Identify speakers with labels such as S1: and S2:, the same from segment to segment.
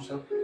S1: Sau.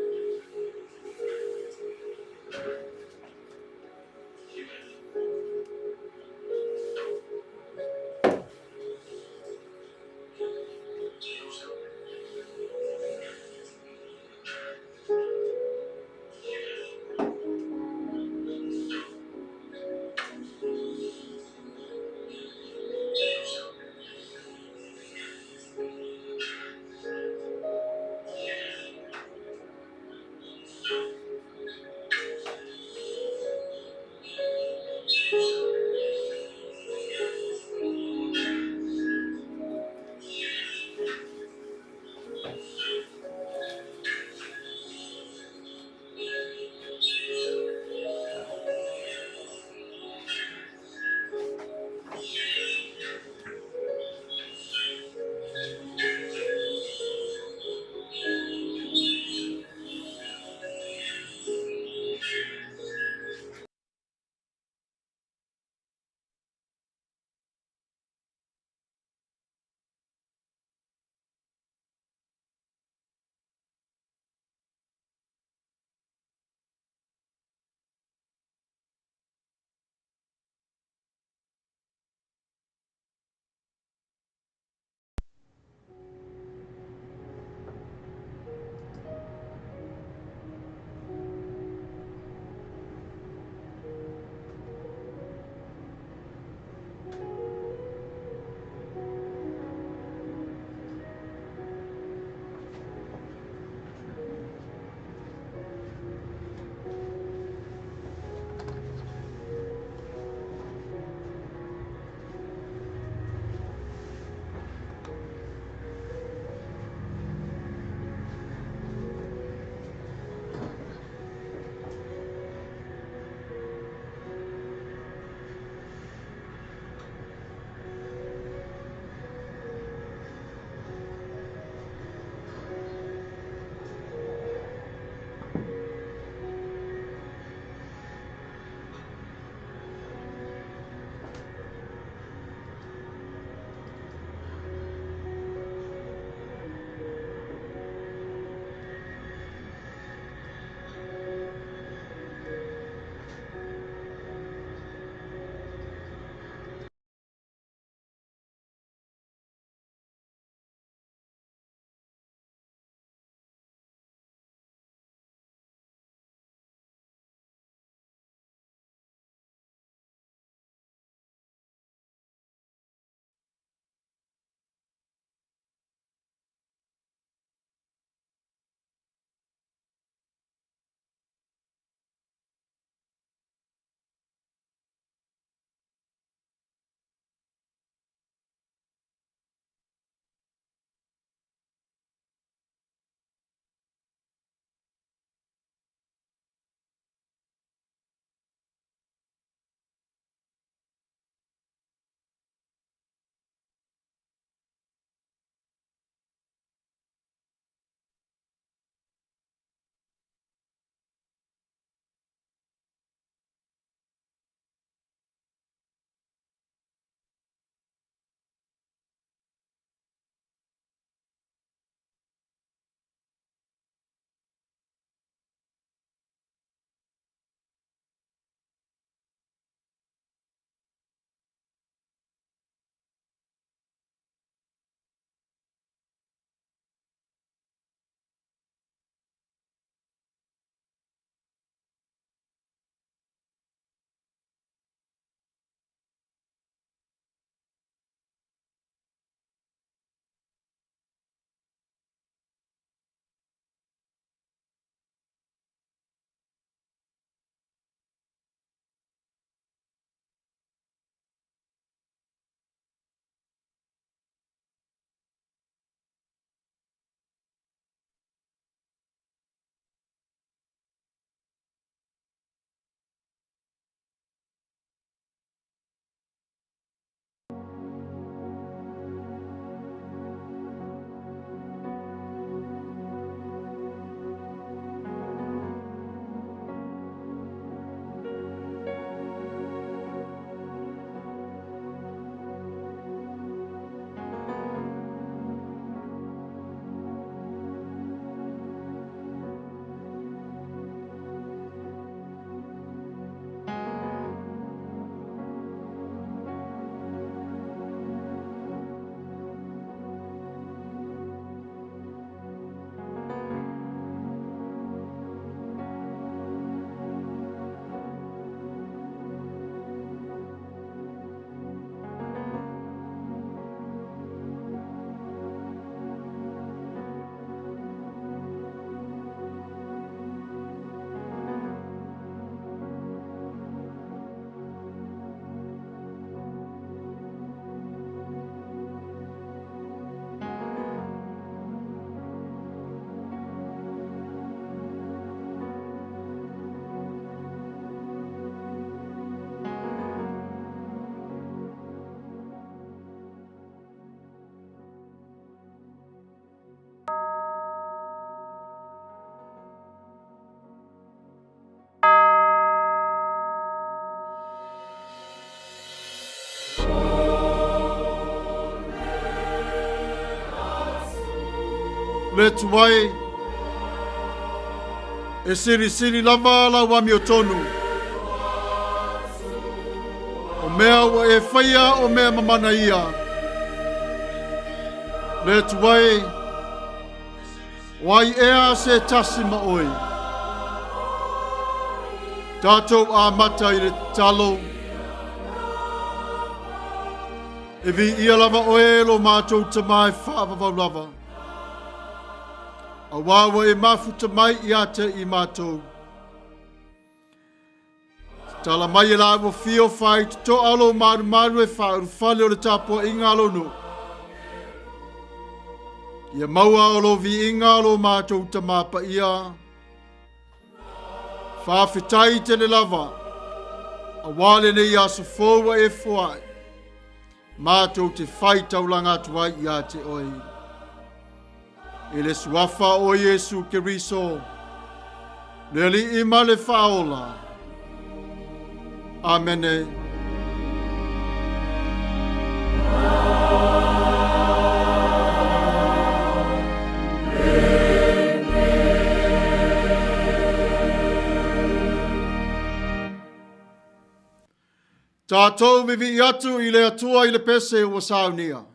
S1: Le Atua e, e silisili lava lau amiotonu. O mea ua e faia o mea mamana ia. Le Atua e, o ai ea se tasi ma oe. Tatou amata i le tatalo. E viia lava oe e lo matou Tama e faavavau lava. Auā ua e mafuta mai ia te i matou. Tatala mai e la ua fio faitotoa o lou malumalu e faaulufale o le tapuaiga a lou nuu. Ia maua o lou viiga o lo matou Tama paia. Faafetai tele lava, auā lenei aso fou ua e foai, matou te fai taulaga atu ai ia te oe. I le suafa o Iesu Keriso, le Alii ma le Faaola. Amene. Tatou vivii atu i le Atua i le pese ua saunia.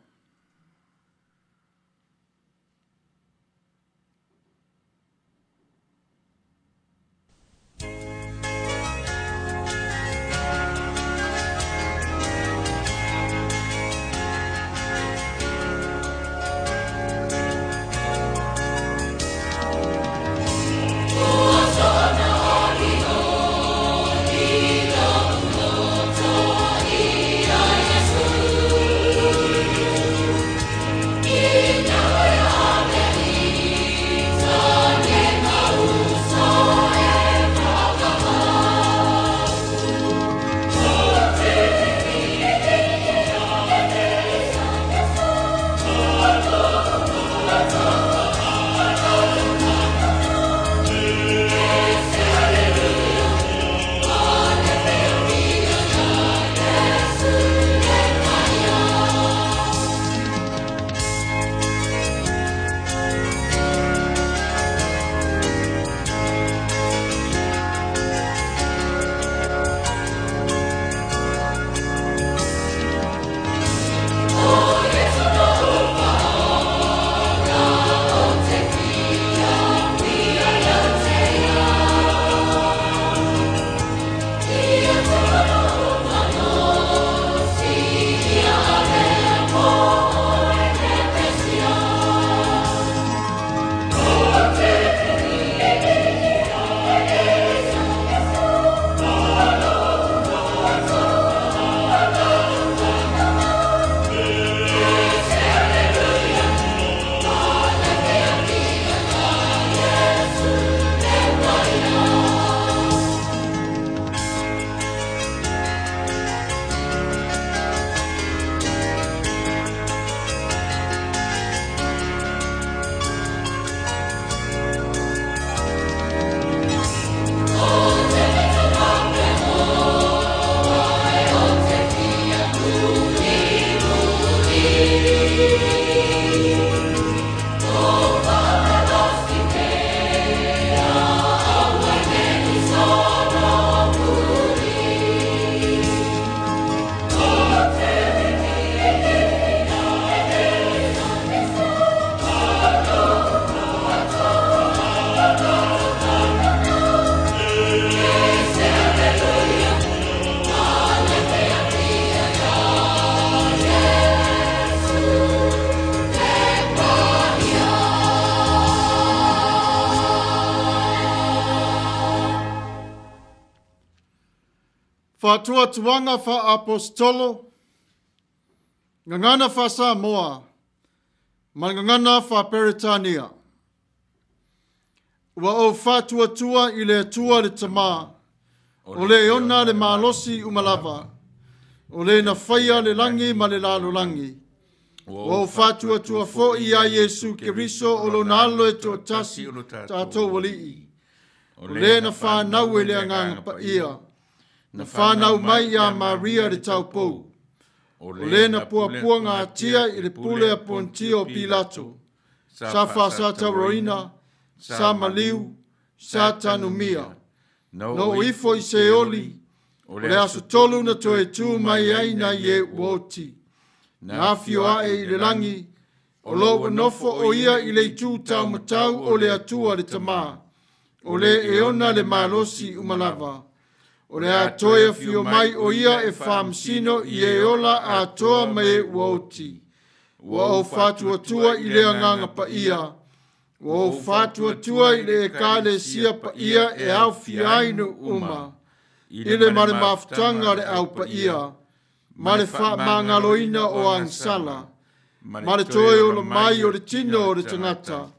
S1: Faatuatuaga faa-Aposetolo, Gagana faa-Samoa ma le Gagana faa-Peretania. Ua ou faatuatua i le Atua le Tama, o le ona le malosi uma lava, o le na faia le lagi ma le lalolagi. Ua ou faatuatua foi ia Iesu Keriso o lona Alo e toatasi tatou Alii, o le na fanau e le Agaga Paia, na fanau mai ia Maria le taupou, o le na puapuagatia i le pule a Pontio Pilato, Sa faasatauroina, sa maliu, sa tanumia. Na oo ifo i Seoli, o le aso tolu na toe tu mai ai nai e ua oti. Na afio ae i le lagi, o lo ua nofo o ia i le itu taumatau o le Atua le Tamā, o le e ona le malosi uma lava. O le a toe afio mai o ia e faamasino i e ola atoa ma e ua oti. Ua ou faatuatua i le agaga paia, ua ou faatuatua i le ekalesia paia e aofia ai nuu uma, i le ma le mafutaga a le au paia, ma le faamagaloina o agasala, ma le toe ola mai o le tino o le tagata,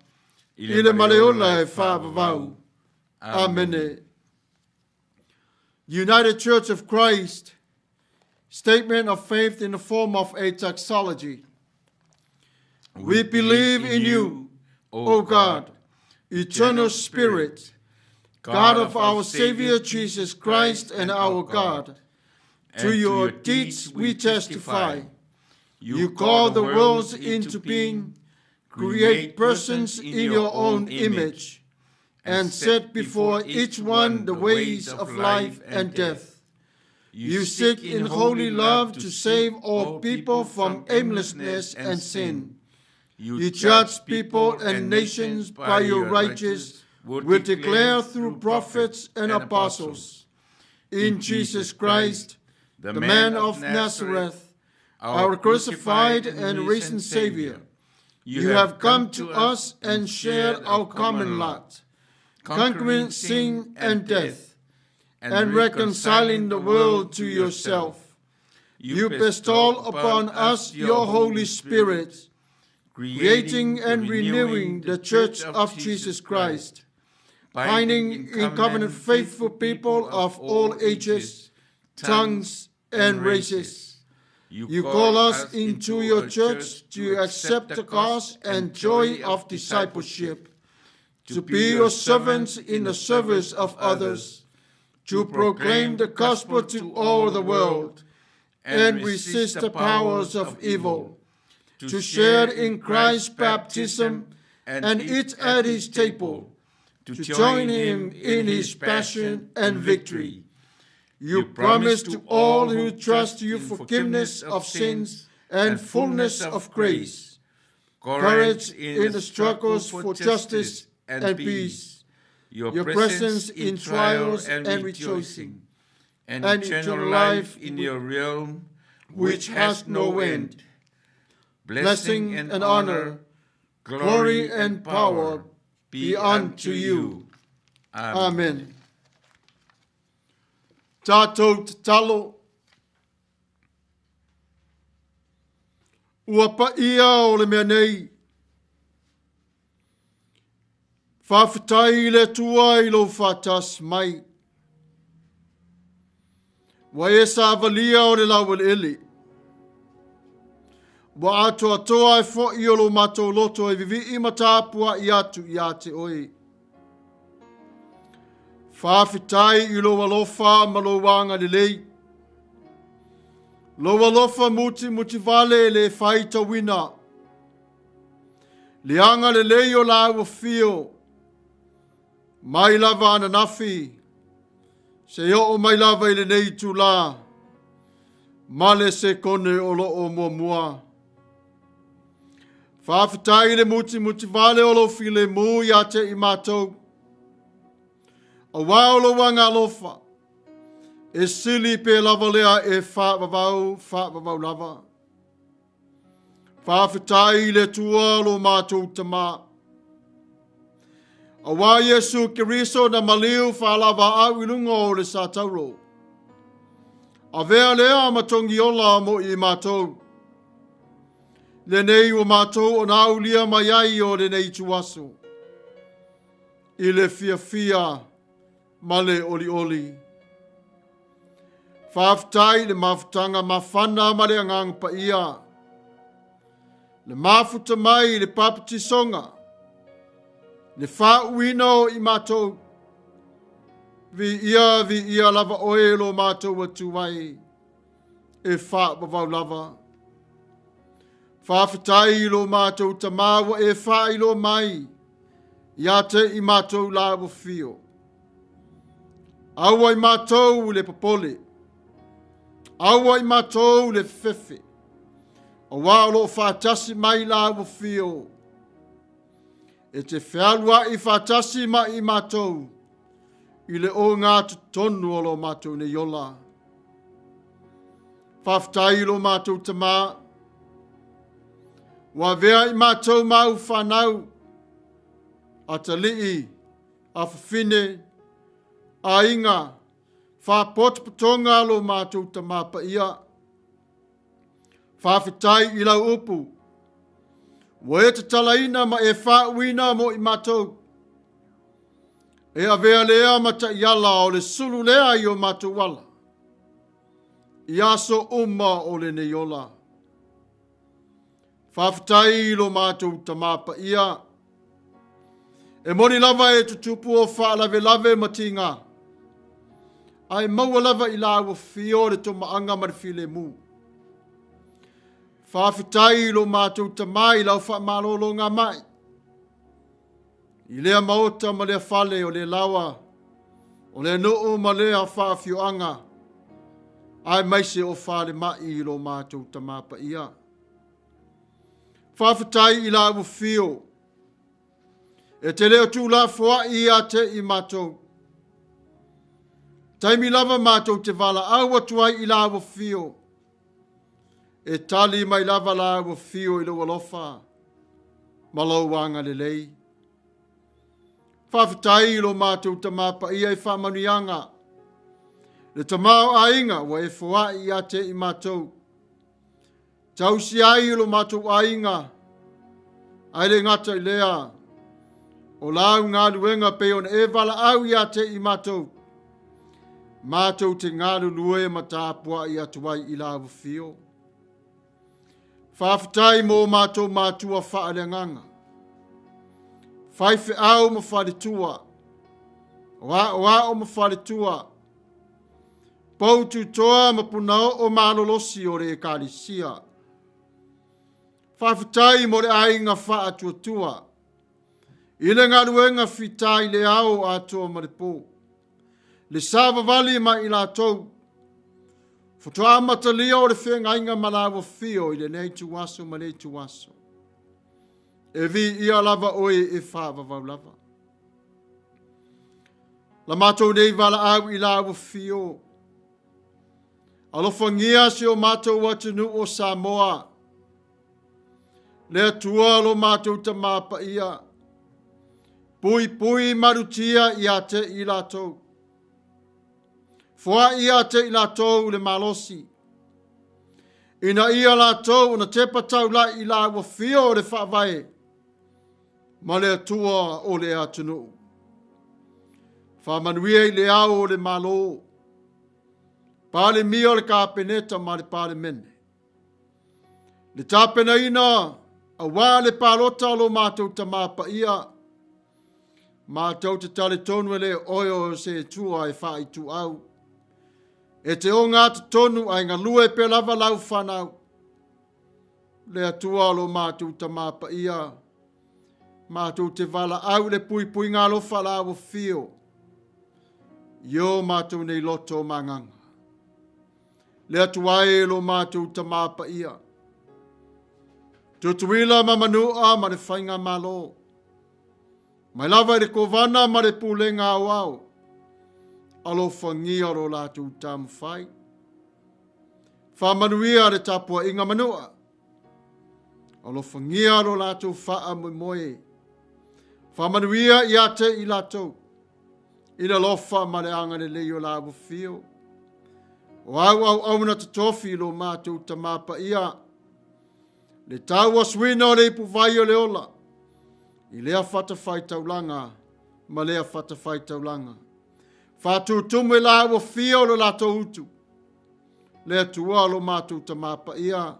S1: i le ma le ola e faavavau. Amene. United Church of Christ, statement of faith in the form of a doxology. We believe in you, O God, eternal Spirit, God of our Savior Jesus Christ and our God. To your deeds we testify. You call the worlds into being, create persons in your own image, and set before each one the ways of life and death. You seek in holy love to save all people from aimlessness and sin. You judge people and nations by your righteous will declare through prophets and apostles. In Jesus Christ, the man of Nazareth, our crucified and risen Savior, you have come to us and shared our common lot, conquering sin and death, and reconciling the world to yourself. You bestow upon us your Holy Spirit, creating and renewing the Church of Jesus Christ, binding in covenant faithful people of all ages, tongues, and races. You call us into your church to accept the cost and joy of discipleship, to be your servants in the service of others, to proclaim the gospel to all the world, and resist the powers of evil, to share in Christ's baptism and eat at his table, to join him in his passion and victory. You promise to all who trust you forgiveness of sins and fullness of grace, courage in the struggles for justice and peace, your presence in trials and rejoicing, and eternal life
S2: in your realm,
S1: which has no end. Blessing and honor, glory and power be unto you. Amen. Tatou tatalo. Ua paia o le mea nei. Faafetai i le Atua i lou faatasi mai. Ua e savalia o le laueleele. Ua atoatoa ai foi o lo matou loto e vivii ma tapuai atu ia te oe. Faafetai i lou alofa ma lou agalelei. Lou alofa mutimutivale e le faitauina. Le agalelei o lau afio. Mai lava ananafi. Se oo mai lava i lenei itulā. Ma le sekone o loo muamua. Faafetai i le mutimutivale o lou filemu ia te i matou. Auā o lou agaalofa, e sili pe lava lea e faavavau, faavavau lava. Faafetai i le Atua lo matou Tamā. Auā Iesu Keriso na maliu faalavaau i luga o le satauro. Avea lea ma togiola mo i matou. Lenei ua matou ona aulia mai ai o lenei ituaso. I le fiafia ma le olioli. Faafetai i le mafutaga mafana ma le agaga paia. Le mafuta mai i le papatisoga. Le faauuina o i matou. Viia, viia lava oe lo matou Atua e. E faavavau lava. Faafetai i lo matou Tamā ua e faailoa mai ia te i matou la ua fio. Aua i matou le popole, aua i matou le fefe, auā o lo o faatasi mai la ua fio. E te fealuai faatasi ma i matou i le ogatotonu o lo matou nei ola. Faafetai i lo matou Tamā, ua avea i matou ma au fanau, atalii, afafine, aiga, faapotopotoga lo matou Tamā Paia. Faafetai i lau upu, ua e tatalaina ma e faauuina mo i matou. E avea lea ma taiala o le sulu lea i o matou ala, i aso uma o lenei ola. Faafetai i lo matou Tamā Paia, e moni lava e tutupu o faalavelave ma tiga, ae maua lava i la ua fio le tomaaga ma le filemu. Faafetai i lo matou Tamā i lau faamalologa mai, i lea maota ma lea fale o le lawa, o le nuu ma lea faafioaga, aemaise o falemai i lo matou Tamā Paia. Faafetai i la ua fio, e te le o tuulafoai ia te i matou. Taimi lava matou te valaau atu ai i la ua fio, e tali mai lava la ua fio i lou alofa ma lou agalelei. Faafetai i lo matou Tamā Paia i faamanuiaga, le Tamā o aiga ua e foai ia te i matou. Tausi ai i lo matou aiga, ae le gata i lea, o lau galuega pei ona e valaau ia te i matou, matou te galulue ma tapuai atu ai i la ua fio. Faafetai mo matou matua faaleagaga, faifeau ma faletua, o aoao ma faletua, pou tutoa ma punaoo malolosi o le Ekalesia. Faafetai mo le aiga faatuatua i le galuega fita i le ao atoa ma le pō, le savavali ma i latou, faatoa amatalia o le feagaiga ma la ua fio i lenei ituaso ma le ituaso. E viia lava oe e faavavau lava. La matou nei valaau i la ua fio. Alofagia si o matou atunuu o Samoa. Le Atua lo matou Tamā Paia. Puipui malutia ia te i latou. Foai ia te i latou le malosi. Ina ia latou ona tepa taulai i la ua fio o le faavae ma le Atua o le atunuu. Faamanuia i le ao o le Malo, Palemia o le Kapeneta ma le Palemene, le tapenaina auā le palota o lo matou Tamā Paia, matou te talitonu e le oe o se Atua e faaituau, e te ogatotonu ae galue pea lava lau fanau. Le Atua o lo matou Tamā Paia, matou te valaau i le puipuiga alofa la ua fio, i o matou nei loto ma agaga. Le Atua e lo matou Tamā Paia, Tutuila ma Manua ma le Faigamalo, mai lava i le Kovana ma le Pulega Aoao, alofagia lo latou taumafai. Faamanuia le tapuaiga Manua, alofagia lo latou faamoemoe. Faamanuia ia te i latou, i le alofa ma le agalelei o la ua fio. O au auauna totofi i lo matou Tamā Paia, le tauasuina o le ipuvai o le ola, i lea fatafaitaulaga ma lea fatafaitaulaga. Faatutumu e la ua fio lo latou utu, le Atua o lo matou Tamā Paia,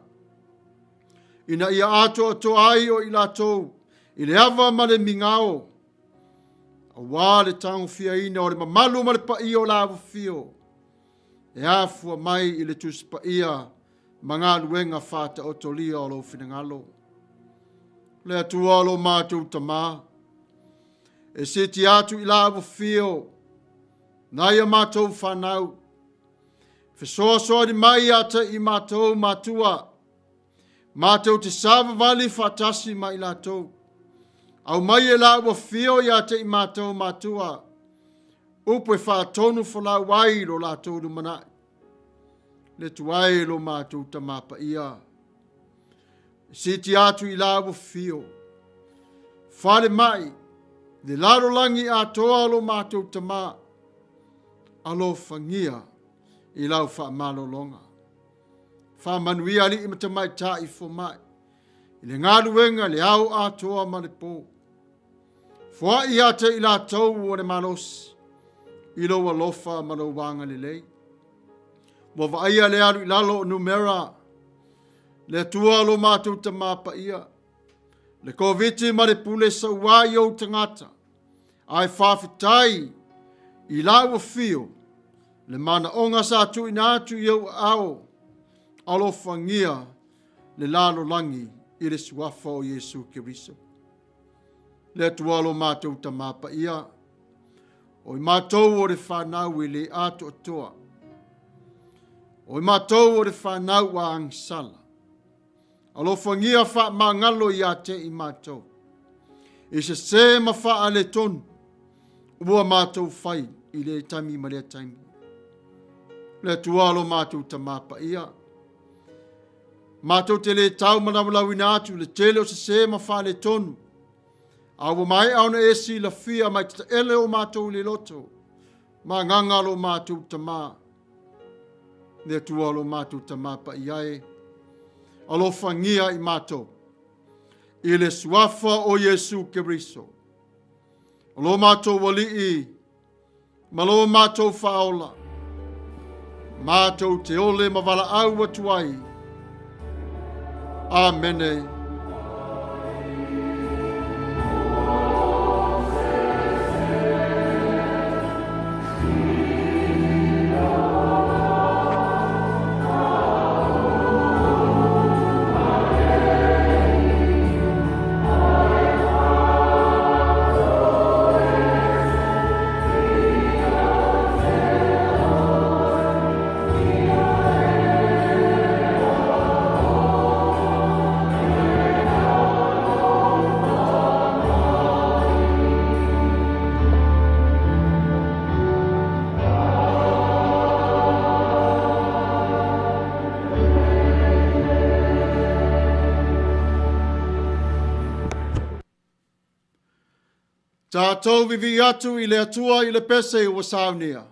S1: ina ia atoatoa ai o i latou i le ava ma le migao, auā le tagofiaina o le mamalu ma le paia o la ua fio, e afua mai i le Tusi Paia. ma galuega faataotolia o lou finagalo. Le Atua o lo matou Tamā, e siti atu i la afio nai a matou fanau, fesoasoani mai ia te i matou matua, matou te savavali faatasi ma i latou. Aumai e la ua fio ia te i matou matua, upu e faatonu folau ai lo latou lumanai. Le Atua e lo matou Tamā paia, siti atu i la ua fio, falemai, le lalolagi atoa lo matou Tamā, alofagia i lau faamalologa. Faamanuia alii ma tamaitai fomai i le galuega le ao atoa ma le po. Foai ia te i latou o le malosi i lou alofa ma lou agalelei. Ua vaaia le alu i lalo o numera, le Atua lo matou Tamā paia, le Koviti ma le pule sauā i ou tagata, ae faafetai i lau afio, le manaoga sa tuuina atu i ou aao, alofagia le lalolagi i le suafa o Iesu Keriso. Le Atua lo matou Tamā paia, o i matou o le fanau e le atoatoa, o i matou o le fanau ua agisala, alofagia faamagalo ia te i matou, i sesē ma faaletonu ua matou fai i lea taimi ma lea taimi. Le Atua lo matou Tamā paia, matou te le tau malaulauina atu le tele o sesē ma faaletonu, a ua maea ona e silafia mai tataele o matou i le loto, ma agaga lo matou Tamā. Le Atua lo matou Tamā paia e, alofagia i matou, i le suafa o Iesu Keriso, o lo matou Alii ma lo matou Faaola, matou te ole ma valaau atu ai. Amene. Tatou vivii atu i le Atua i le pese ua saunia.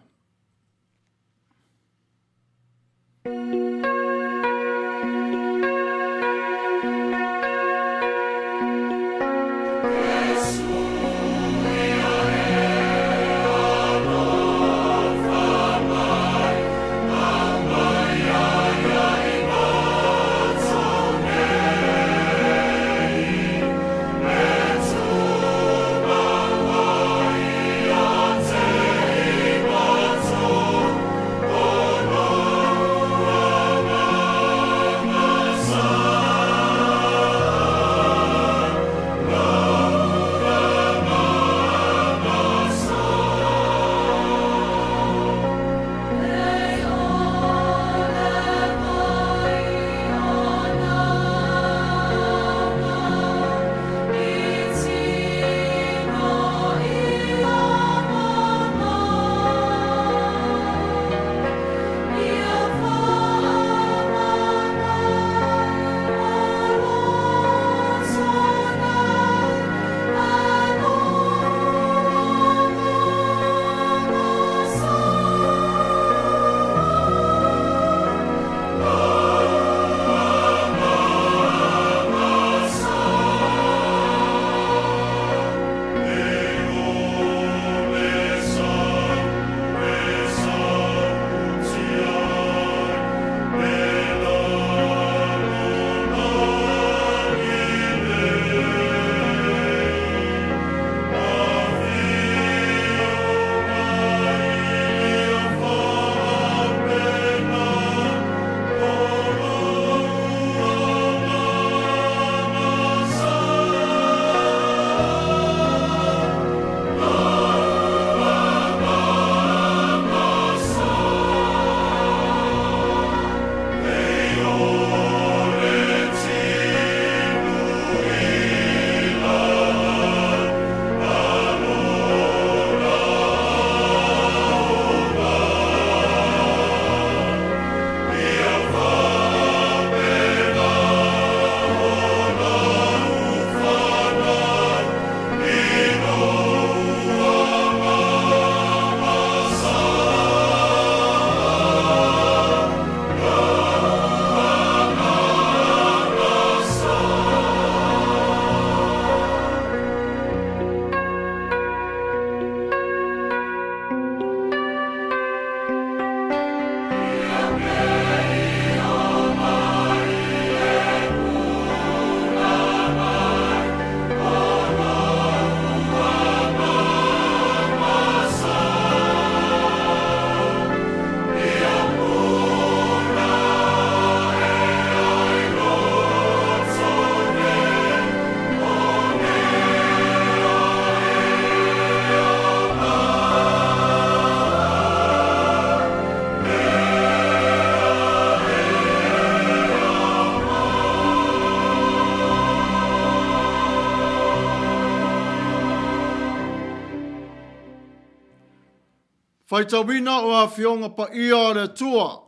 S1: Faitauina o Afioga Paia a le Atua,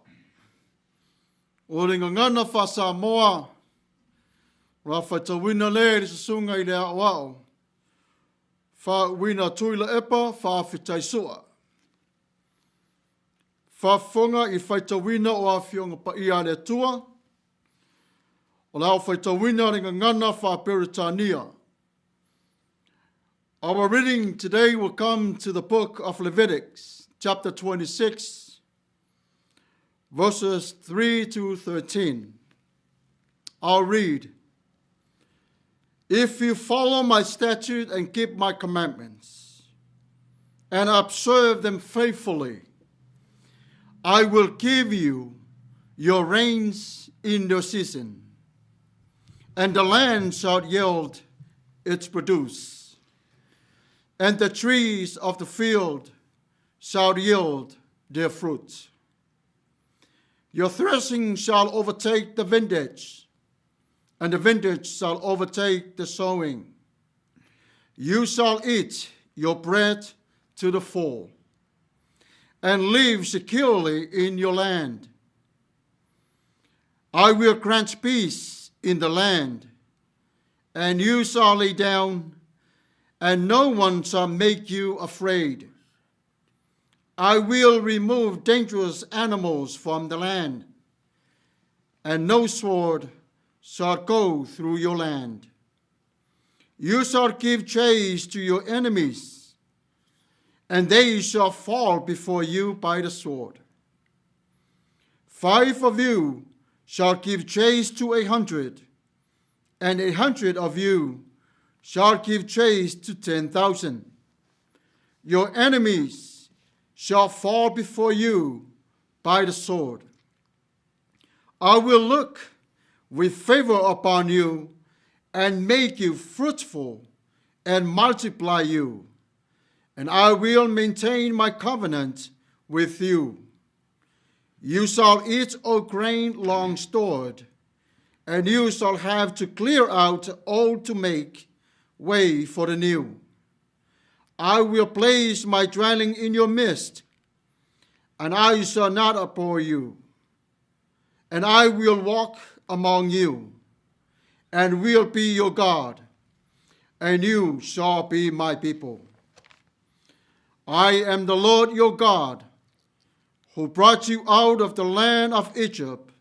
S1: o le gagana faa-Samoa, o la faitauina le i le susuga i le Aoao, faauuina Tuilaepa Faafetai Sua. Faafofoga i faitauina o Afioga Paia a le Atua, o le a faitauina le gagana faa-Peretania. Our reading today will come to the book of Leviticus, chapter 26, verses 3 to 13. I'll read. If you follow my statute and keep my commandments, and observe them faithfully, I will give you your rains in their season, and the land shall yield its produce, and the trees of the field shall yield their fruit. Your threshing shall overtake the vintage, and the vintage shall overtake the sowing. You shall eat your bread to the full, and live securely in your land. I will grant peace in the land, and you shall lay down, and no one shall make you afraid. I will remove dangerous animals from the land, and no sword shall go through your land. You shall give chase to your enemies, and they shall fall before you by the sword. 5 of you shall give chase to 100, and 100 of you shall give chase to 10,000. Your enemies shall fall before you by the sword. I will look with favor upon you and make you fruitful and multiply you, and I will maintain my covenant with you. You shall eat old grain long stored, and you shall have to clear out old to make way for the new. I will place my dwelling in your midst, and I shall not abhor you. And I will walk among you, and will be your God, and you shall be my people. I am the Lord your God, who brought you out of the land of Egypt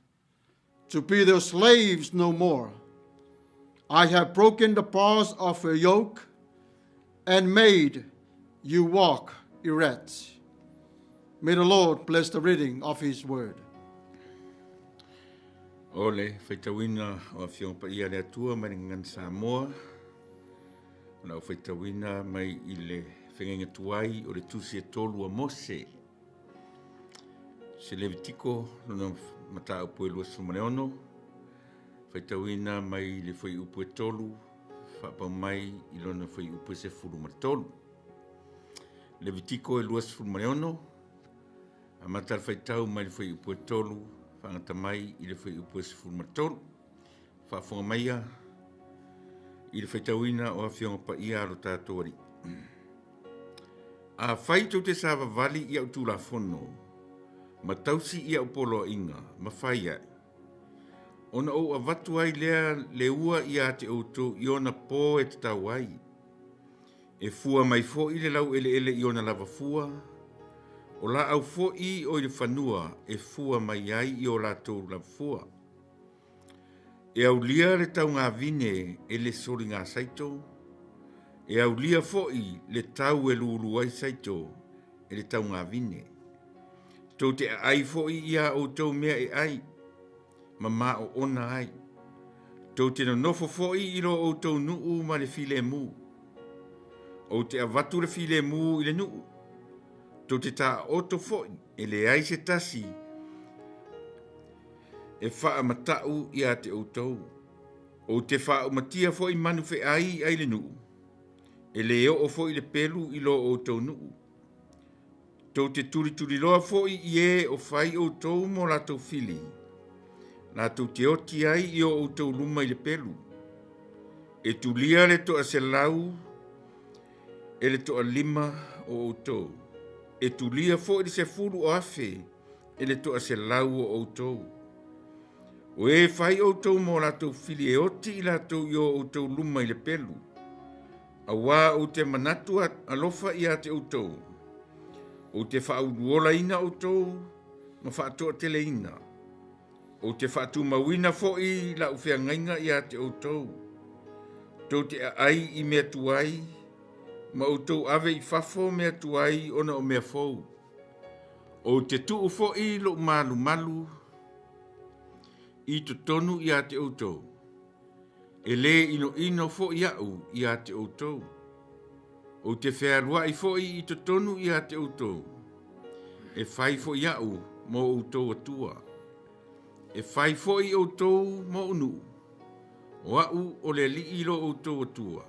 S1: to be their slaves no more. I have broken the bars of your yoke and made you walk erect. May the Lord bless the reading of his word.
S2: O le faitauina o Afioga Paia a le Atua mai le Gagana Samoa, o lau faitauina mai i le feagaiga tuai o le Tusi e tolu a Mose, se Levitiko lona mataupu e 26, faitauina mai le fuaiupu e 3, faapau mai i lona fuaiupu e 13. Levitiko e 26, amata le faitau mai le fuaiupu e 3, faagata mai i le fuaiupu e 13. Faafofoga maia i le faitauina o Afioga Paia a lo tatou Alii. Afai tou te savavali i au Tulafono, ma tausi i au poloaiga, ma fai ai, ona ou avatu ai lea le ua ia te outou i ona pō e tatau ai, e fua mai foi le laueleele i ona lava fua, o laau foi o i le fanua e fua mai ai i o latou lava fua. E aulia le taugavine e le soliga saito, e aulia foi le tau e lulu ai saito e le taugavine. Tou te aai foi ia outou mea e ai, ma maoona ai. Tou te nonofo foi i lo outou nuu ma le filemu. Ou te avatu le filemu i le nuu. Tou te taoto foi e leai se tasi e faamatau ia te outou. Ou te faaumatia foi manu feai ai le nuu, e le oo foi le pelu i lo outou nuu. Tou te tulituliloa foi i e o fai outou mo latou fili, latou te oti ai i o outou luma i le pelu. E tulia le 100 e le 5 o outou. E tulia foʻi le sefulu o afe e le toaselau o ʻoutou. O e fai ʻoutou ma o latou fili e oti i latou i o ʻoutou luma i le pelu. Auā ou te manatu alofa iā te ʻoutou. Ou te faauluolaina ʻoutou ma faatoateleina. Ou te faatumauina foʻi laʻu feagaiga iā te ʻoutou. Tou te aʻai i mea tuai, ma ʻoutou ave i fafo mea tuai ona o mea fou. Ou te tuu foʻi loʻu malumalu i totonu iā te ʻoutou. E lē ʻinoʻino foʻi aʻu iā te ʻoutou. Ou te fealuaʻi foʻi i totonu iā te ʻoutou. E fai foʻi aʻu mo ʻoutou Atua. E fai foʻi ʻoutou moʻu nuʻu. O aʻu o le Aliʻi lo ʻoutou Atua.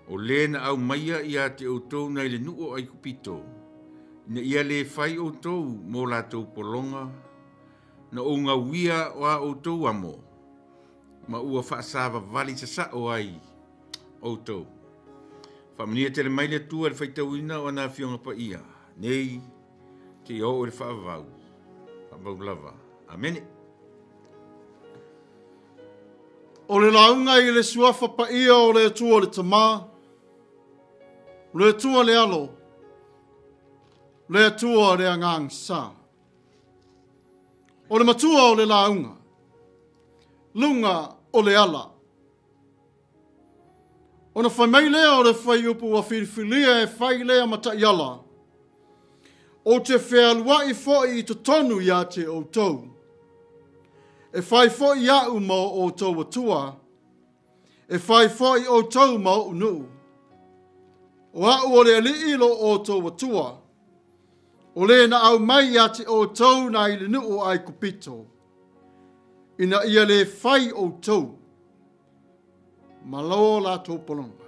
S2: O lē na ʻaumaia iā te ʻoutou nai le nuʻu o ʻAikupito, ina ia lē fai ʻoutou mo latou pologa, na ou gauia o a ʻoutou amo, ma ua faasavavali sasaʻo ai ʻoutou. Faamanuia tele mai le Atua i le faitauina o ana Afioga Paia, nei seia oo i le faavavau, faavavau lava. Amene.
S1: O le lauga i le suafa paia o le Atua le Tama, le Atua le Alo, le Atua le Agaga Sa. O le matua o le lauga, luga o le ala. Ona fai mai lea o le fuaiupu ua filifilia e fai lea ma taiala, Ou te fealuaʻi foʻi i totonu iā te ʻoutou. E fai foʻi aʻu ma o ʻoutou Atua, e fai foʻi ʻoutou ma oʻu nuʻu. O aʻu o le Aliʻi lo ʻoutou Atua, o lē na ʻaumai iā te ʻoutou nā i le nuʻu o ʻAikupito, ina ia lē fai ʻoutou ma lo latou pologa.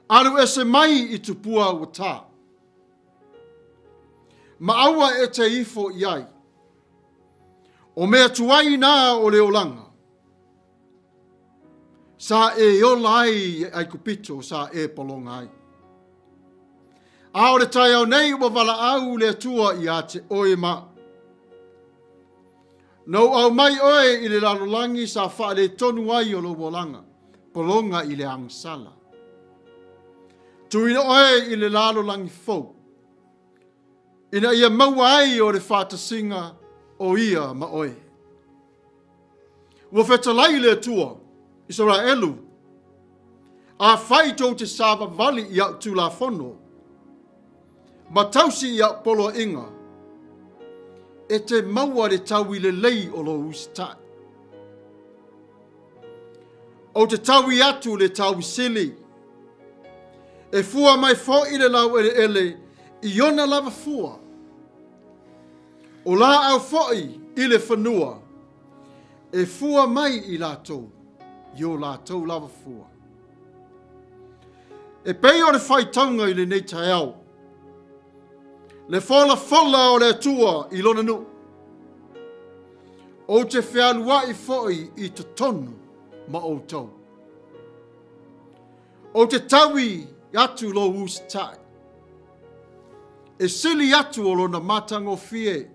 S1: Alu ese mai i tupua ua tā. Ma aua e te ifo i ai. O mea tuai nā o le olaga. Sa e ola ai i Aikupito sa e pologa ai. A o le taeao nei ua valaau le Atua iā te oe ma. Na ou aumai oe i le lalolagi sa faaletonu ai o lou olaga, pologa i le agasala. Tuina oe i le lalolagi fou, ina ia maua ai o le faatasiga o ia ma oe. Ua fetalai le Atua, Isaraelu, afai tou te savavali i a'u Tulafono, ma tausi i a'u poloaiga, e te maua le taui lelei o lou usitai. Ou te taui atu le taui sili, e fua mai foʻi le laueleele i ona lava fua, O laau foʻi i le fanua, e fua mai i latou i o latou lava fua. E pei o le faitauga i lenei taeao, le folafola o le Atua i lona nuu, ou te fealuai foʻi i totonu ma outou. Ou te taui atu lou usitai. E sili atu o lona matagofie.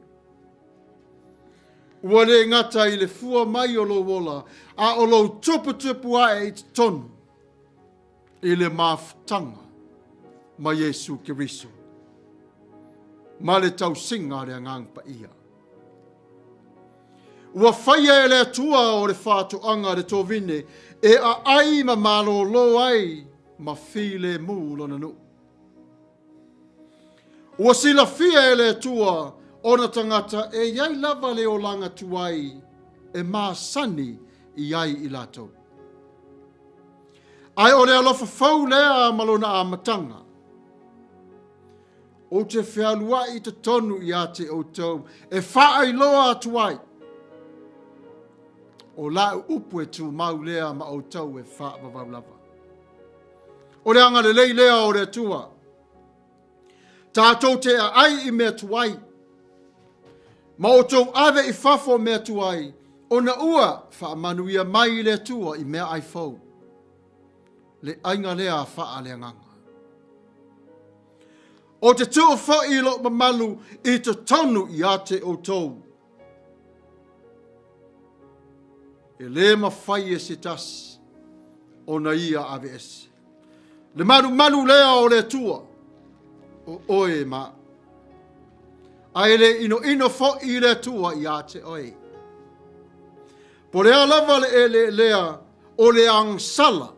S1: Ua le gata i le fua mai o lou ola, a o lou tuputupu ae i totonu i le mafutaga ma Iesu Keriso, ma le tausiga a le Agaga Paia. Ua faia e le Atua o le faatoaga le tovine e aai ma malōlō ai ma filemu lona nuu. Ua silafia e le Atua ona tagata e iai lava le olaga tuai e masani i ai i latou. Ae o le alofa fou lea ma lona amataga. Ou te fealuai i totonu iā te outou e faailoa atu ai. O lau upu e tumau lea ma outou e faavavau lava. O le agalelei lea o le Atua. Tatou te aai i mea tuai, ma outou ave i fafo mea tuai, ona ua faamanuia mai le Atua i meaai fou. Le aiga lea a faa le agaga. Ou te tuu foi i lou mamalu i totonu ia te outou. E lē mafai e se tasi ona ia aveese. Le malumalu lea o le Atua, o oe ma au. Ae le inoino foi i le Atua ia te oe. Po o le a lava le eleelea o le agasala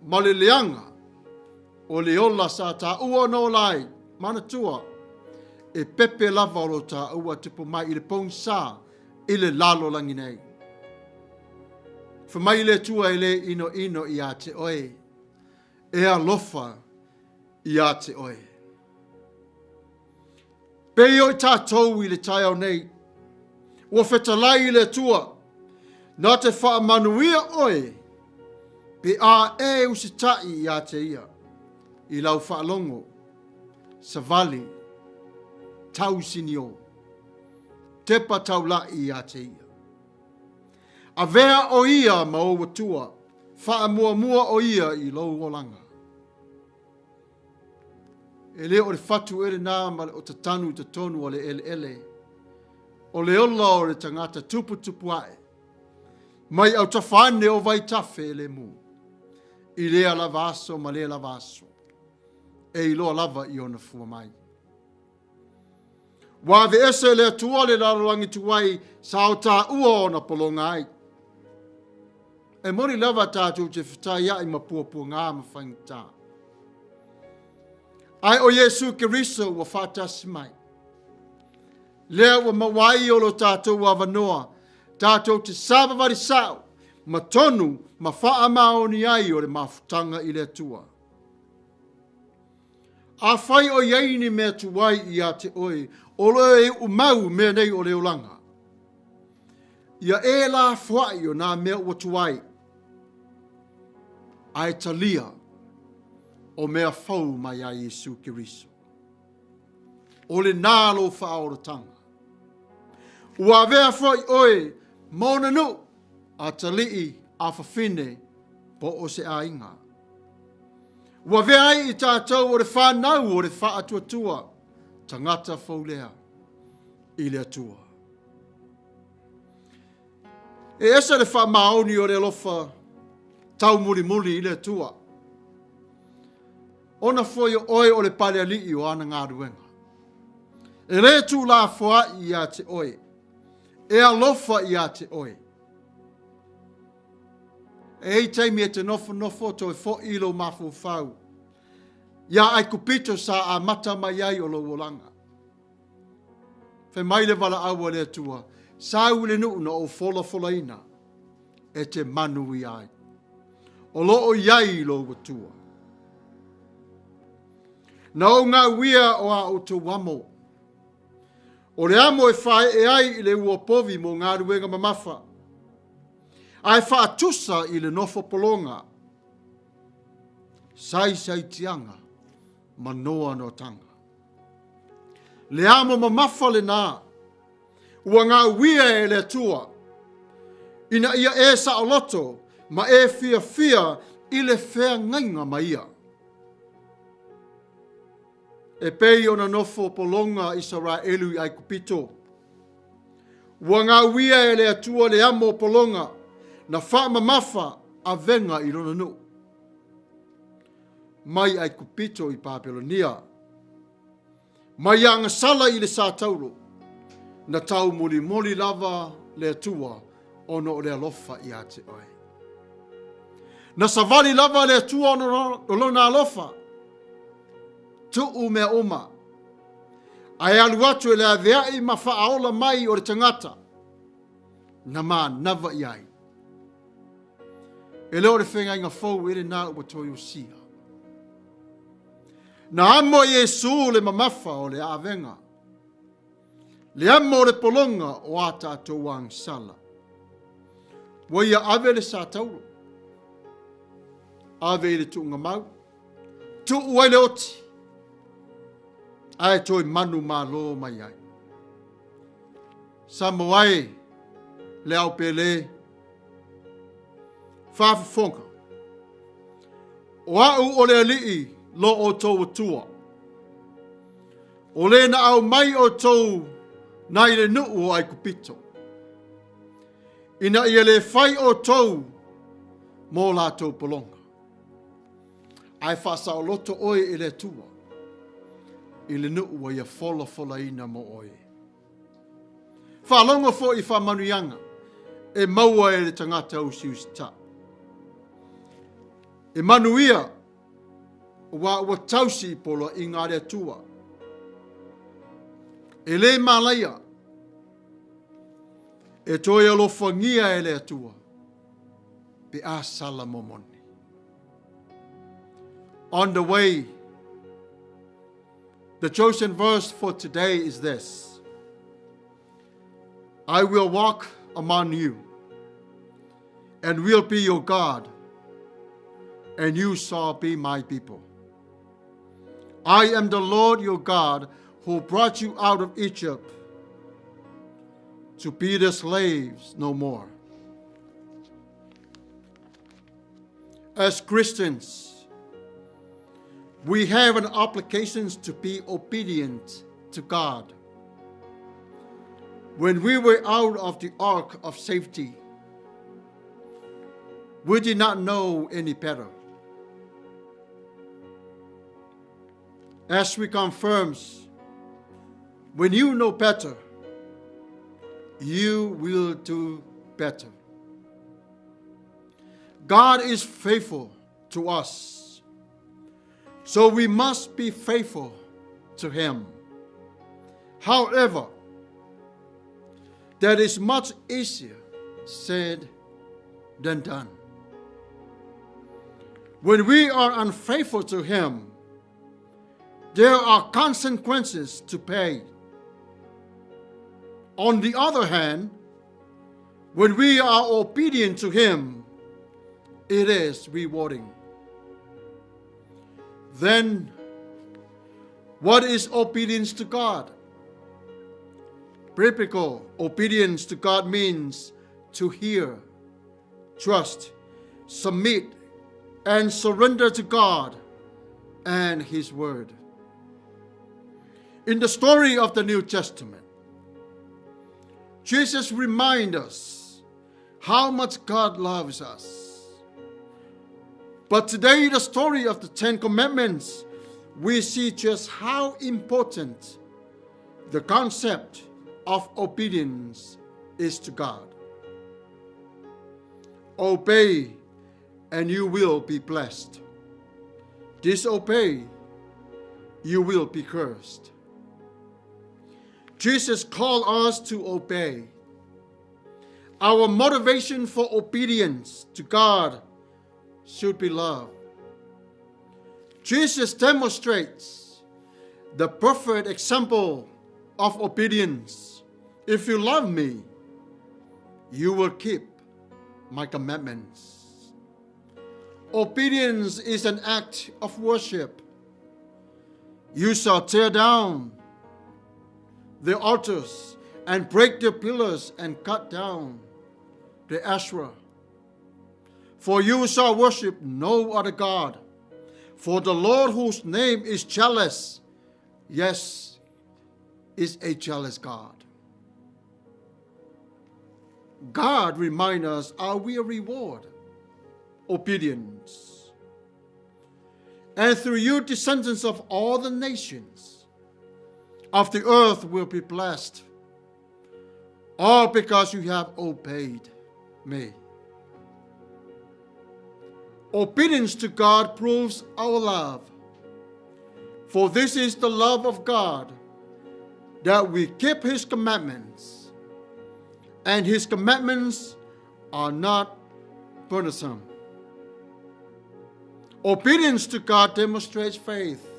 S1: ma le leaga o le ola sa taua ona ola ai, manatua, e pepe lava o lo taua tupu mai i le pogisa i le lalolagi nei. Fai mai le Atua e le inoino ia te oe, e alofa ia te oe. Pei o i tatou i le taeao nei, ua fetalai i le Atua, na te faamanuia oe pe a e usitai ia te ia i lau faalogo, savali, tausinio, tepa taula'i ia te ia. Avea o ia ma ou Atua, faamuamua o ia i lou olaga. E le o le fatu ea lenā ma le otatanu i totonu o le eleele, o le ola o le tagata tuputupu ae, mai autafa ane o vaitafe e lemu, i lea lava aso ma lea lava aso, e iloa lava i ona fua mai. Ua aveese e le Atua le lalolagi tuai sa o taua ona pologa ai. E moni lava tatou te fetaiai ma puapuaga ma faigata. Ae o Iesu Keriso ua faatasi mai. Lea ua maua ai o lo tatou avanoa, tatou te savavali sao, ma tonu ma faamaoni ai o le mafutaga i le Atua. Afai o i ai ni mea tuai ia te oe, o lo e uumau mea nei o le olaga, ia e lafoai o nā mea ua tuai, ae talia o mea fou mai a Iesu Keriso. O lenā lou faaolataga. Ua avea foi oe ma ona nuu, atalii, afafine, po o se aiga. Ua avea ai i tatou o le fanau o le faatuatua, tagata fou lea i le Atua. E ese le faamaoni o le alofa taumulimuli i le Atua. Ona foi o oe o le palealii o ana galuega. E lē tuulafoai ia te oe, e alofa ia te oe. E i ai taimi e te nofonofo toe foi i lou mafaufau iā Aikupito sa amata mai ai o lou olaga. Fai mai le valaau a le Atua, Sau i le nuu na ou folafolaina e te manuia ai. O lo o i ai lou Atua. Na ou gauia o a outou amo. O le amo e faaee ai i le ua povi mo galuega mamafa, ae faatusa i le nofo pologa, saisaitiaga ma noanoataga. Le amo mamafa lenā, ua gauia e le Atua, ina ia e saoloto ma e fiafia i le feagaiga ma ia. E pei ona nofo pologa Isaraelu i Aikupito. Ua gauia e le Atua le amo o pologa na faamamafa avega i lona nuu. Mai Aikupito i Papelonia. Mai agasala i le Sataulo, na taumolimoli lava le Atua ona o le alofa ia te oe. Na savali lava le Atua ona o lona alofa, tuu mea uma, ae alu atu e le aveai ma faaola mai o le tagata na manava i ai. E le o le feagaiga fou e lenā ua toe osia. Na amo e Iesu le mamafa o le avega, le amo o le pologa o a tatou agasala. Ua ia ave le sataulo, ave i le tuugamau, tuu ai le oti, ae toe manumalo mai ai. Samoa e, le ao pele, faafofoga, o au o le Alii lo outou Atua. O le na aumai outou nai le nuu o Aikupito, ina ia le fai outou mo latou pologa. Ae faasaoloto oe i le Atua i le nuu ua ia folafolaina mo oe. Faalogo foi i faamanuiaga e maua e le tagata usiusitaʻi. E manuia aua ua tausi i poloaiga a le Atua. E le malaia e toe alofagia e le Atua pe a sala momoni. On the way, the chosen verse for today is this: I will walk among you and will be your God, and you shall be my people. I am the Lord your God who brought you out of Egypt to be the slaves no more. As Christians, we have an obligation to be obedient to God. When we were out of the ark of safety, we did not know any better. As we confirms, when you know better, you will do better. God is faithful to us, so we must be faithful to Him. However, that is much easier said than done. When we are unfaithful to Him, there are consequences to pay. On the other hand, when we are obedient to Him, it is rewarding. Then, what is obedience to God? Biblical obedience to God means to hear, trust, submit, and surrender to God and His Word. In the story of the New Testament, Jesus reminds us how much God loves us. But today, the story of the Ten Commandments, we see just how important the concept of obedience is to God. Obey and you will be blessed. Disobey, you will be cursed. Jesus called us to obey. Our motivation for obedience to God should be love. Jesus demonstrates the perfect example of obedience. If you love me, you will keep my commandments. Obedience is an act of worship. You shall tear down the altars and break the pillars and cut down the Asherah. For you shall worship no other God. For the Lord, whose name is jealous, yes, is a jealous God. God reminds us our we reward obedience. And through you, descendants of all the nations of the earth will be blessed, all because you have obeyed me. Obedience to God proves our love. For this is the love of God, that we keep His commandments, and His commandments are not burdensome. Obedience to God demonstrates faith.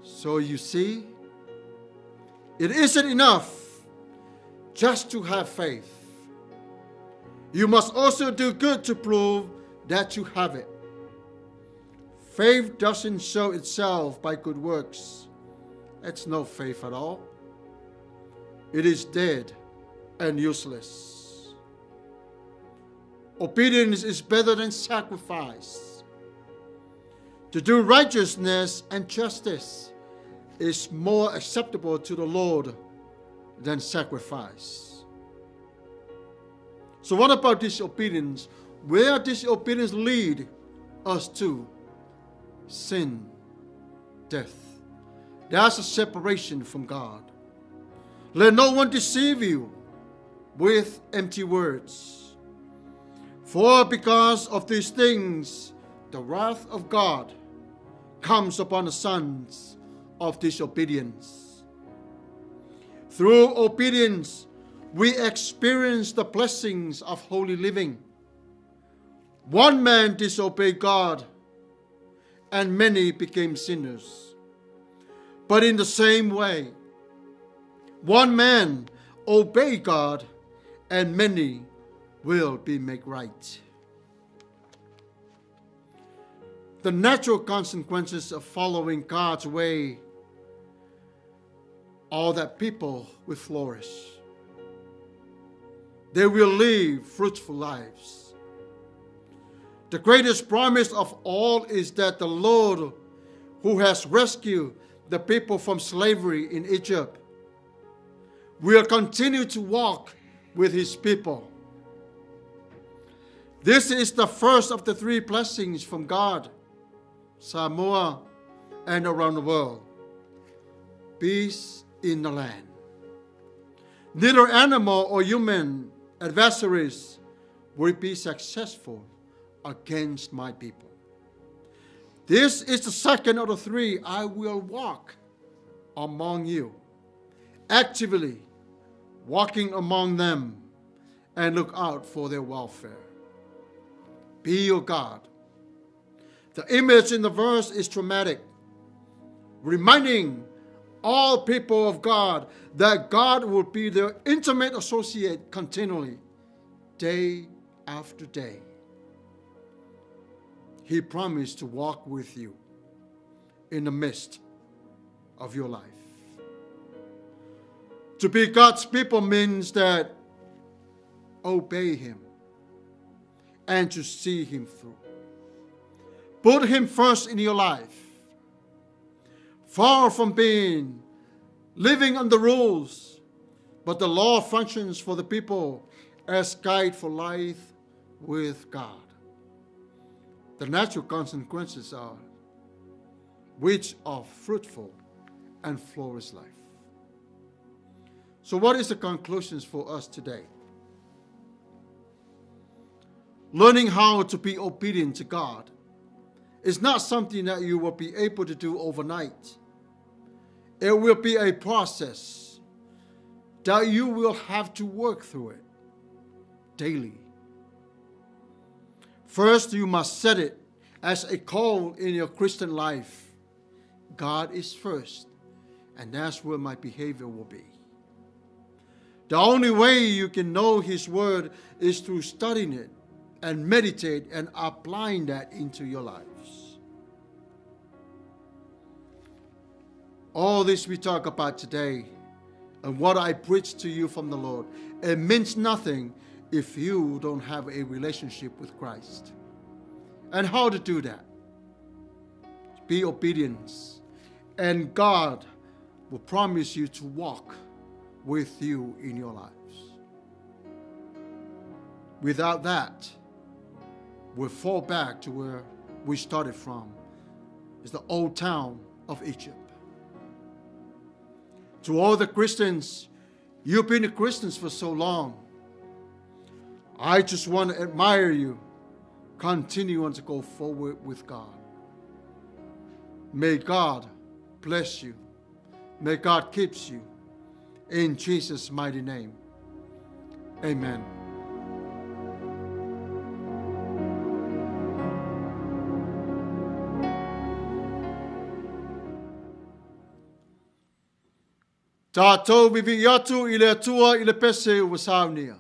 S1: So you see, it isn't enough just to have faith. You must also do good to prove that you have it. Faith doesn't show itself by good works. It's no faith at all. It is dead and useless. Obedience is better than sacrifice. To do righteousness and justice is more acceptable to the Lord than sacrifice. So what about disobedience? Where disobedience lead us to? Sin, death. That's a separation from God. Let no one deceive you with empty words. For because of these things, the wrath of God comes upon the sons of disobedience. Through obedience, we experience the blessings of holy living. One man disobeyed God, and many became sinners. But in the same way, one man obeyed God, and many will be made right. The natural consequences of following God's way are that people will flourish. They will live fruitful lives. The greatest promise of all is that the Lord, who has rescued the people from slavery in Egypt, will continue to walk with his people. This is the first of the three blessings from God, Samoa, and around the world. Peace in the land. Neither animal or human adversaries will be successful against my people. This is the second of the three. I will walk among you, actively walking among them, and look out for their welfare. Be your God. The image in the verse is dramatic, reminding all people of God that God will be their intimate associate continually, day after day. He promised to walk with you in the midst of your life. To be God's people means that obey him and to see him through. Put him first in your life. Far from being living under rules, but the law functions for the people as guide for life with God. The natural consequences are which are fruitful and flourish life. So what is the conclusions for us today? Learning how to be obedient to God is not something that you will be able to do overnight. It will be a process that you will have to work through it daily. First, you must set it as a call in your Christian life. God is first, and that's where my behavior will be. The only way you can know His Word is through studying it and meditate and applying that into your lives. All this we talk about today and what I preach to you from the Lord, it means nothing if you don't have a relationship with Christ. And how to do that? Be obedient, and God will promise you to walk with you in your lives. Without that, we'll fall back to where we started from. It's the old town of Egypt. To all the Christians, you've been Christians for so long. I just want to admire you. Continue on to go forward with God. May God bless you. May God keep you. In Jesus' mighty name. Amen. Tātou vivi atu i le Atua i le pese ua saunia.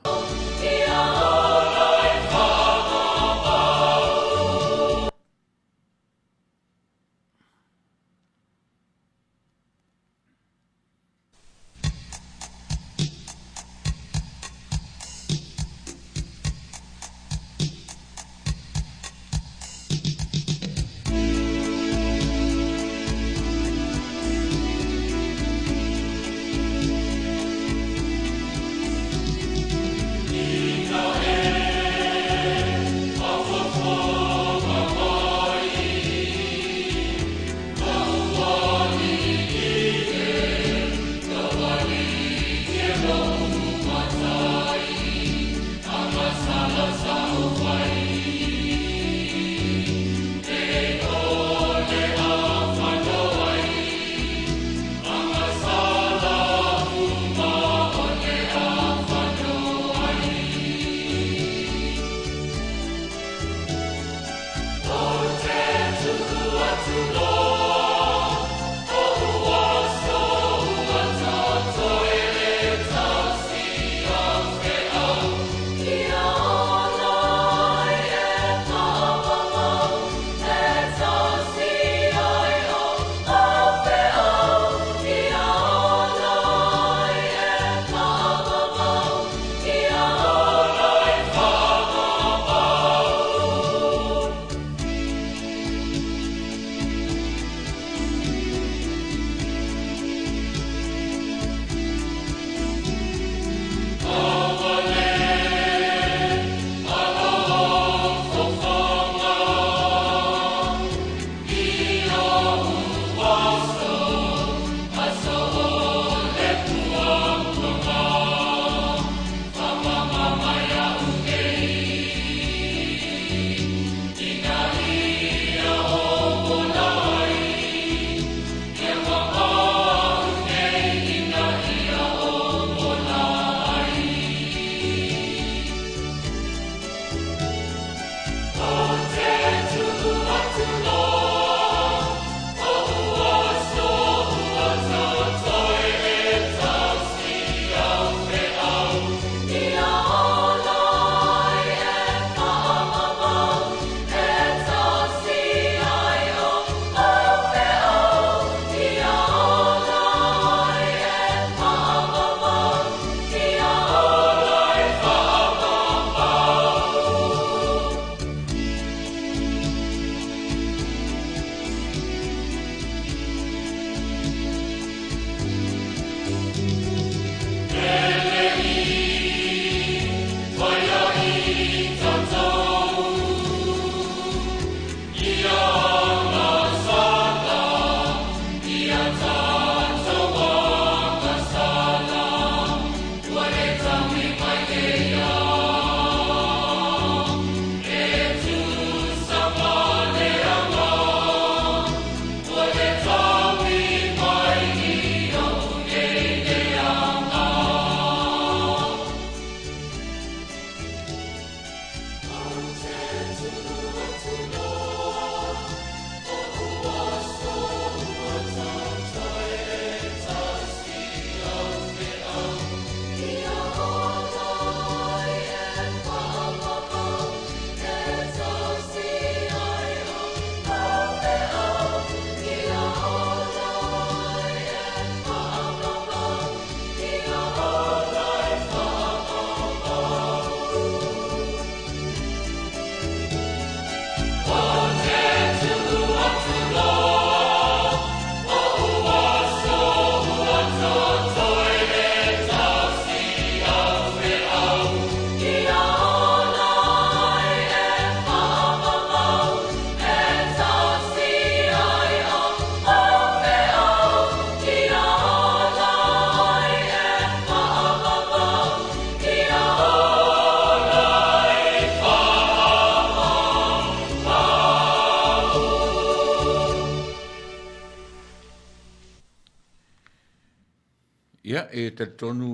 S2: Ia, e talitonu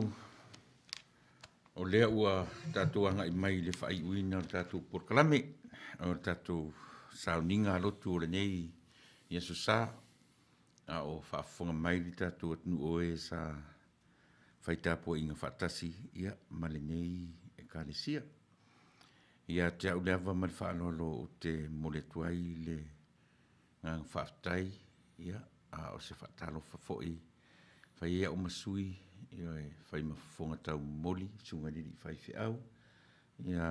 S2: o lea ua tatou agai mai i le faaiuina o le tatou polokalame, o le tatou sauniga a lotu o lenei Aso Sa, a o faafofoga mai le tatou atunuu o e sa fai tapuaiga faatasi ia ma lenei Ekalesia. Ia te au le ava ma le faaaloalo ou te momoli atu ai le agaga faafetai, ia, a o se faatalofa foi e fai ai au ma sui e fai ma fofoga taumomoli i susuga i le alii faifeau ia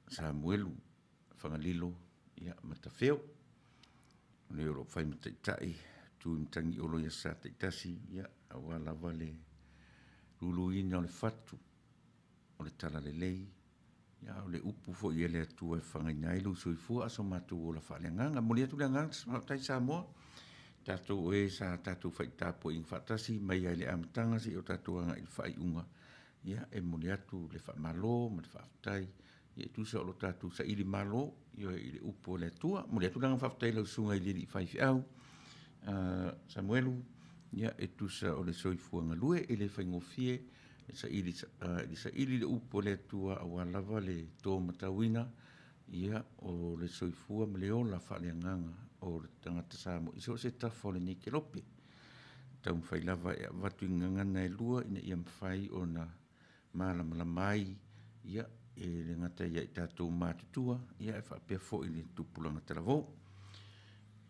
S2: Samuelu Fagalilo Matafeo, o le o lo o fai ma taitai, tu i Matagiolo i aso Sa taitasi, aua lava le luluina o le fatu o le talalelei, a o le upu foi a le Atua e fafagaina ai lou soifua a o so matou ola faaleagaga. E momoli atu le agaga faafetai Samoa, tatou o e sa tatou fai tapuaiga faatasi mai lava i le amataga seia o tatou agai i le faaiuga, ia e momoli atu le faamalo ma le faafetai e tusa o lo tatou sailimalo, ioe, i le upu a le Atua. E momoli atu le agaga faafetai i lau Susuga i le alii faifeau Samuelu, e tusa o le soifua galue, e le faigofie le saili le upu a le Atua aua lava le to matauina o le soifua ma le ola faaleagaga o le tagata Samoa i so o se tafa o lenei kelope. E taumafai lava e avatu i gagana e lua ina ia mafai ona malamalama ai, e le gata ia i tatou matutua, ae faapea foi i le tupulaga talavou.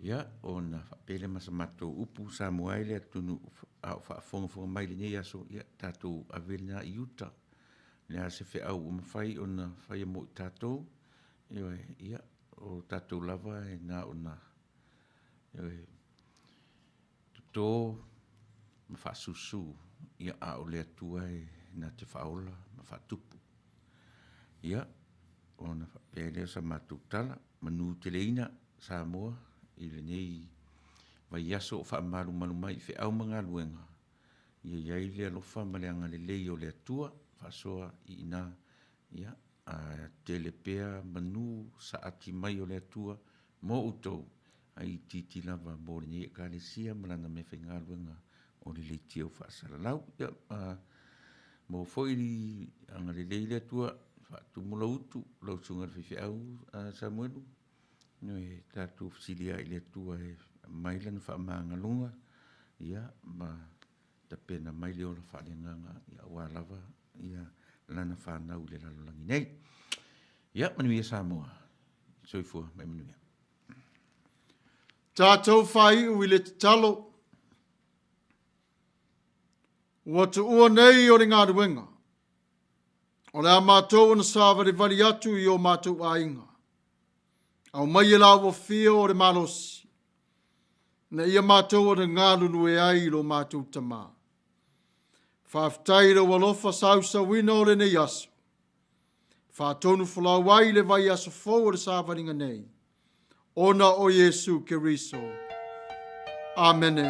S2: Ia, ona faapea lea ma sa matou upu, Samoa e le atunuu a o faafogafoga mai i lenei aso, ia tatou ave lena i uta. O le a se feau ua mafai ona faia mo i tatou, ioe, ia, o tatou lava e na ona, ioe, toto ma faasusu, a o le Atua e na te faaola ma faatupu. Ia, ona faapea lea o sa matou tala, manuteleina Samoa i lenei vaiaso o faamalumalu mai i feau ma galuega, ia i ai le alofa ma le agalelei o le Atua faasoa i ina, ae tele pea manu saati mai o le Atua mo outou, ae itiiti lava mo lenei Ekalesia ma lana meafaigaluega o le leitio faasalalau. Ia, maua foi le agalelei le Atua e faatumu lau utu lau Susuga i le faifeau Samuelu, ioe, tatou fesili ai i le Atua e aumai Lana faamagaloga ma tapena mai le ola faaleagaga aua lava lana fanau i le lalolagi nei. Ia manuia Samoa. Soifua ma ia manuia.
S1: Tatou faaiu i le tatalo. Ua tuua nei o le galuega, o le a matou ona savalivali atu i o matou aiga. Aumai e la ua fia o le malosi, na ia matou ona galulue ai i lo matou tamā. Faafetai i lou alofa sausauina o lenei aso. Faatonu folau ai le vaiaso fou o le savaliga nei, ona o Iesu Keriso. Amene.